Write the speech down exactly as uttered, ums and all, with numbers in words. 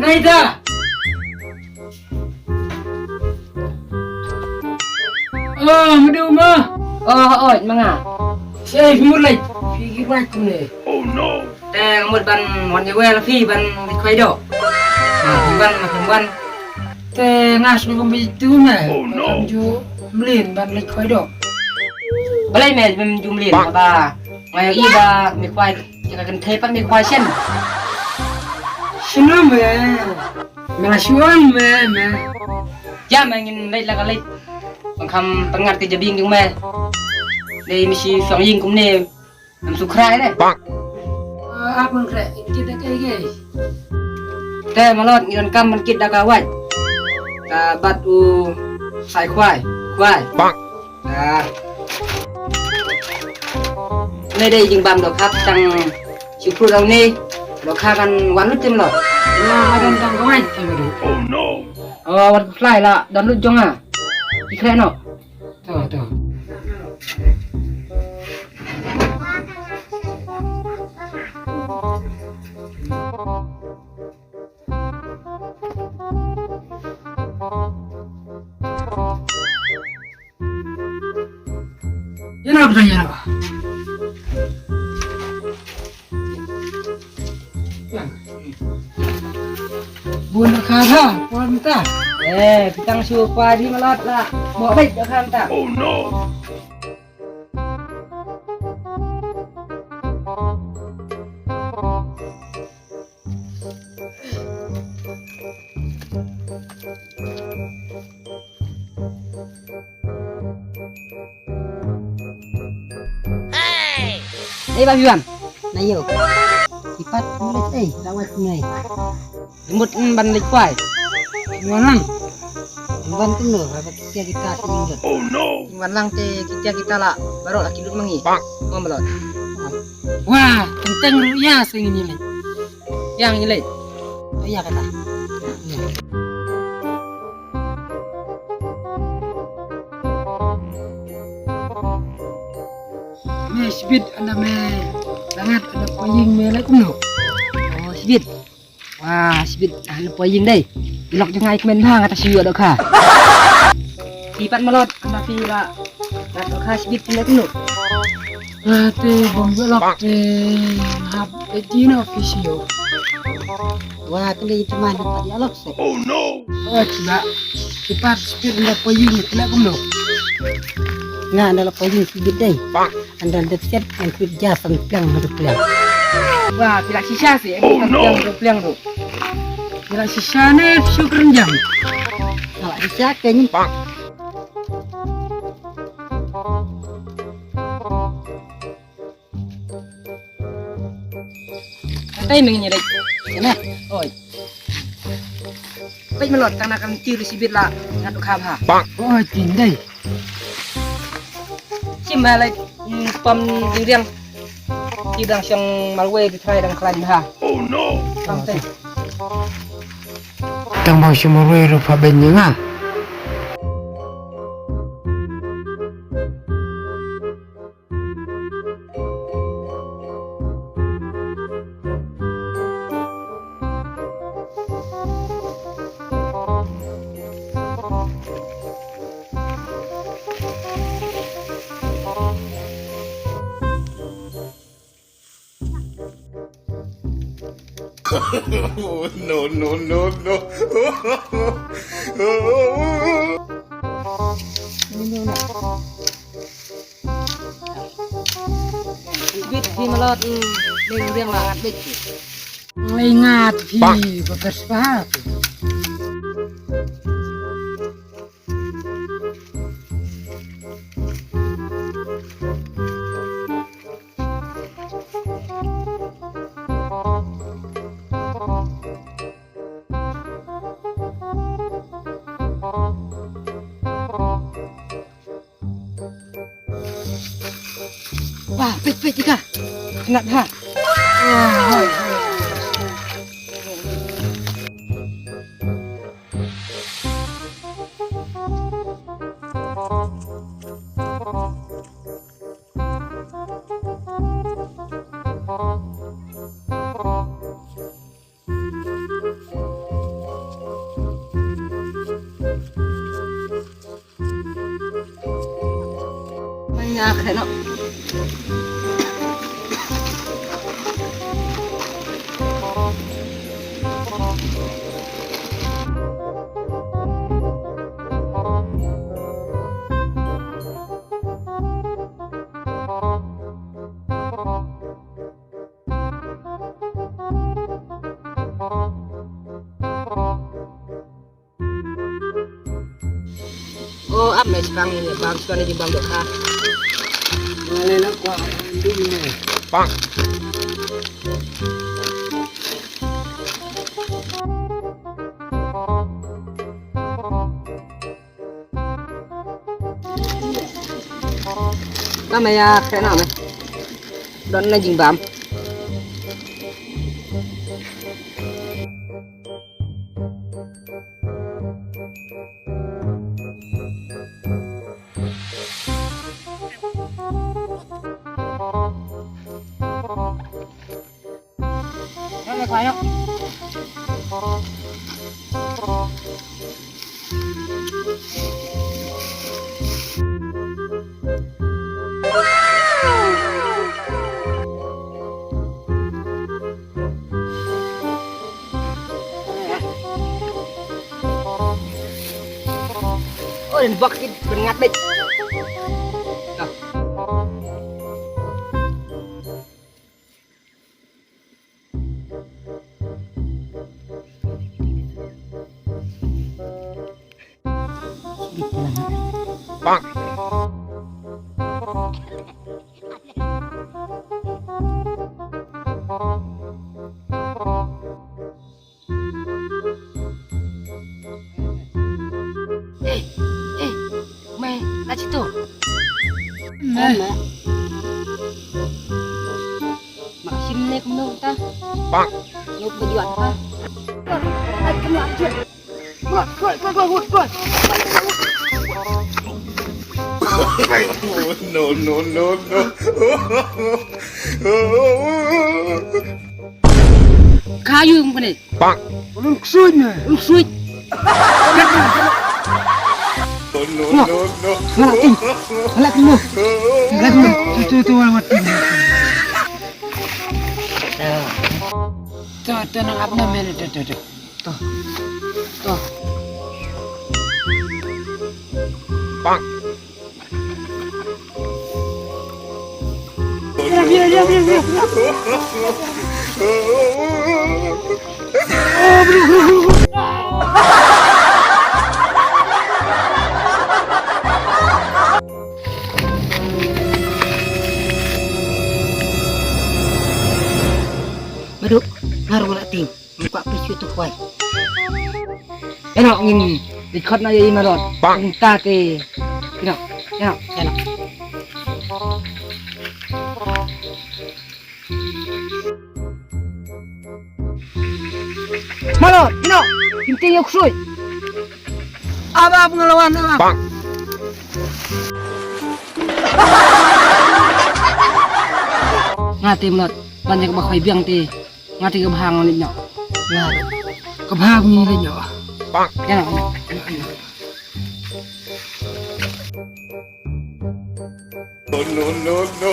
Nai ta. Oh, madu ma. Oh, oi, manga. Sei, murlai. Phi ki rai kumne. Te nga mut ban wan ïa wel phi ban leit khwai doh. Nga phi wan, nga phi wan. Te nga sngewbha bitu me. Kam ju mlien ban leit khwai doh. Balei me mem ju mlien ba nga ïohi ba me khwai ïa ka kynthei pat me khwai shen. Shano me? Me la shu ong me me. Ïa me ngin leit la ka leit. Bang kham pyngat ka jabieng jong me. Dei me shi shong ïing kumne. Ngam sngewkhrai ne. Ap ngan khreh, in kit da kaei kaei. Te Malot, ngi donkam ban kit da ka wait. Ka bat u sai khwai, khwai. Ka. Ne dei jingbam dohkha tang shu pru dau ne. Dohkha kan wan lut te Malot. Na, don tang ka wait te Malot. Oh, wan khlai la, don lut jong nga. Ki khreh noh. To, to. Ïa na ba, ïa na ba. Bun ka ha, pon ta. Eh, pitang shu pa di Malot la. Mo bai ka khan ta. Oh no. Ei, ba biwan. Na yo. Ipat mulai ei, lawat ngai. Jemput ban leit kwai. Wan lang. Wan tu lo, kita kita sini. Oh no. Wan lang te kita kita la. Baru laki lut mangi. Ngam Malot. Wah, tenteng ruya sing ini leh. Yang ini leh. Iya kata. Me sibit anda me langat anda paying me leh kumno. Oh sibit. Wah, sibit, ah, lupa ïing dei. Ilok jong ai kmen bha ngata shu ïoh dohkha. Sipat Malot, anda phi la. Ngat dohkha sibit phi la tunduk. Wah, te bom ïoh lok te hap edi no phi shu ïoh. Wah, kene itu mah dapat ïoh lok se. Oh no. Oh, cuba. Sipat sibit anda phi ïing phi la kumno. Nga anda la phi ïing sibit dei. Anda dep set, ngan kit jas, ngan pliang, ngan pliang. Wah, pila shisha sih, oh no. Pliang, pliang tu. Pila shisha ni, shu kerenjang. Pila shisha ke ni. Katai mengin ni dai. Kena. Oi. Peit Malot, tang na kan tir sibit la ngat u kham ha. Oi, tin dai. Shim ba lai, mm, pam ding riang. Ki dang shong malwei di trai dang khlaiñ bha. Oh no. Pam te. Tang ba shong malwei ruh pha ben nga. No, no, no, no. Bit phi Malot, mm, ning riang la ngat bit. Ngai ngat phi, ko pes pa. Wah, peit, peit, ika. Kena ha. Heno. O, ap me chipang ni, bang chipang ni, bang dohkha. Male la kwa, dum me. Bang. Ba me ïa kren na me. Don na jingbam. Oi, bok kit, ben ngat bek. Eh, eh, mai, na situ. Mai. Mak sim ne kumno ta. Bang. Nuk bajuat ta. Ai kumno aja. No, no, no, no. Kayu kumne. Bang. Ulun ksuid ne. Ulun ksuid. No, no, no, no. Ngala ting. Ngala ting no. Ngala ting no. Tu, tu, tu, ngala ting. Tu, tu, nang ap na mene, tu, tu, tu. Tu. Tu. Bang. Madu, ngar wala ting. Ngin kwah peit shuh tu kwai. Eno ngin record na ïa i Malot. Bang. Ynda te. Eno, eno, eno. Malot, eno. Kim tieng ïa u ksuid. Aba, aba, nga la wan, aba. Bang. Nga te Malot, ban ïa kaba khoi biang te. Nga te ka bha nga leit noh. Nga ka bha ngi leit noh. Bang. Ïa noh. No, no, no, no.